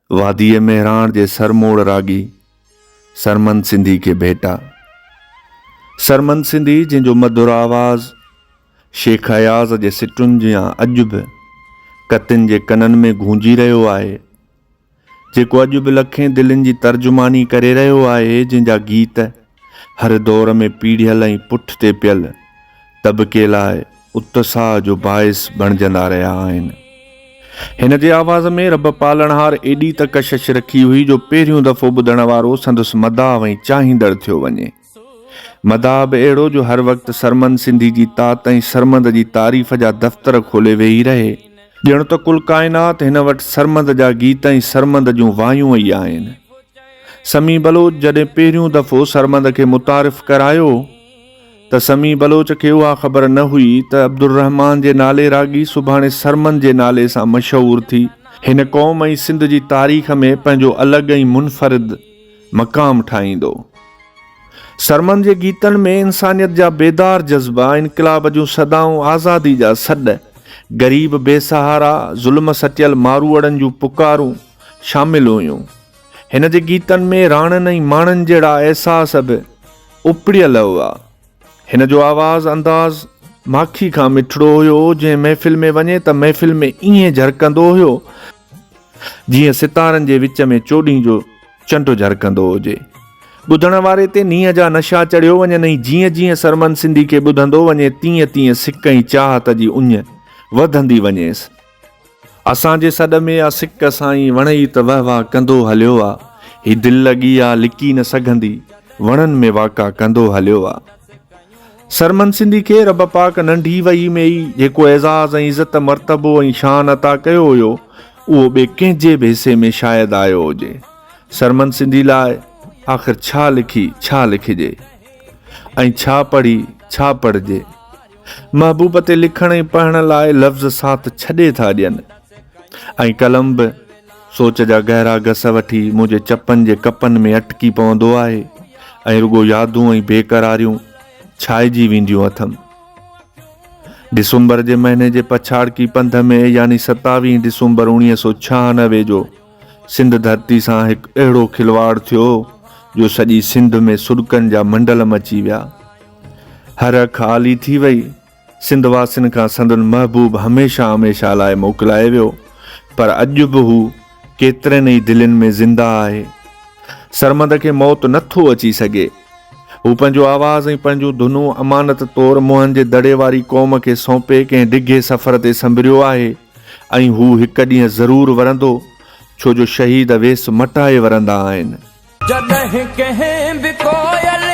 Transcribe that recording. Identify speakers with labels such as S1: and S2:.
S1: واديء مهراڻ جي سرموڙ راڳي سرمند سنڌي کي ڀيٽا. سرمند سنڌي جنهن جو مڌر آواز شيخ اياز جي سٽن جيان اڄ به ڪتين جي ڪنن ۾ گونجي رهيو آهي، جيڪو اڄ به لکين دلين جي ترجماني ڪري رهيو آهي، جنهن جا گيت هر دور ۾ پيڙهيل ۽ پٺتي پيل طبقي لاء اتساهه جو باعث بڻجندا رهيا آهن. هن جي آواز ۾ رب پالڻهار ايڏي ته ڪشش رکي هئي جو پهريون دفعو ٻڌڻ وارو سندس مداح ۽ چاهيندڙ ٿيو وڃي. مداح به اهڙو جو هر وقت سرمند سنڌي جي تات ۽ سرمند جي تعريف جا دفتر کولي ويهي رهي. ڄڻ ته ڪل ڪائنات هن وٽ سرمند جا گيت ۽ سرمند جون وايون ئي آهن. سميع بلوچ جڏهن پهريون دفعو سرمند کي متعارف ڪرايو، ته سميع بلوچ کي اها خبر نه هئي ته عبدالرحمان جي نالي راڳي سڀاڻي سرمند جي نالي سان مشهور ٿي هن قوم ۽ سنڌ جي تاريخ ۾ پنهنجو الڳ ۽ منفرد مقام ٺاهيندو. سرمند جي گيتن ۾ انسانيت جا بيدار جذبا، انقلاب جون صدائون، آزادي جا سڏ، غريب بي سهارا، ظلم سٽيل ماروئڙن جون پڪارون شامل هيون. هن جي گيتن ۾ راڻن ۽ ماڻن جهڙا احساس به اپڙيل هئا. هن جو آواز انداز ماکي کان مٺڙو هيو، جنهن محفل ۾ وڃي ته محفل ۾ ائين جهرڪندو هيو، جيئن ستارن جي وچ ۾ چوڏهين جو چنڊ جهرڪندو هجي. ٻڌڻ واري تي نينهن جا نشا چڙهيو وڃن ۽ جيئن جيئن سرمند سنڌي کي ٻڌندو وڃي تيئن تيئن سڪ ۽ چاهت جي اڃ وڌندي وڃيس. اسان جي سڏ ۾ آ سڪ سائين وڻ ئي ته وهه واهه ڪندو هليو آ هي دل لڳي آ لڪي نه سگهندي وڻن ۾ واڪا ڪندو هليو آ سرمند سنڌي کي رب پاڪ ننڍي وهي ۾ ئي جيڪو اعزاز ۽ عزت مرتبو ۽ شان عطا ڪيو هيو اهو ٻئي ڪنهن جي به حصي ۾ شايد آيو هجي سرمند سنڌي لاء آخر ڇا لکي ڇا لکجي ۽ ڇا پڙهي ڇا پڙهجي. محبوب تي لکڻ ۽ پڙهڻ لاء لفظ ساٿ ڇڏي ٿا ڏين ۽ قلم به سوچ جا گهرا گس وٺي منهنجي چپن جي ڪپن ۾ اٽڪي پوندو آهي ۽ رڳو يادون ۽ بيقراريون ڇائجي وينديون اٿم. ڊسمبر جي مهيني جي پڇاڙڪي پنڌ ۾ يعني ستاويهين ڊسمبر 1996 جو سنڌ ڌرتي سان هڪ اهڙو کلواڙ ٿيو جو سڄي سنڌ ۾ سڏڪن جا منڊل مچي ويا. هر اک آلي ٿي وئي. سنڌ واسين کان سندن محبوب هميشه هميشه لاء موڪلائي ويو، پر اڄ به هو ڪيترين ئي دلين ۾ زنده آهي. سرمد کي موت نه ٿو اچي سگهي. هو پنهنجو آواز ۽ پنهنجون ڌنون امانت طور موهن جي دڙي واري قوم کي سونپي ڪنهن ڊگهي سفر تي سنڀريو آهي ۽ هو هڪ ڏينهن ضرور ورندو، ڇو جو شهيد ويس مٽائي ورندا آهن.
S2: جڏهن ڪنهن به ڪوئل.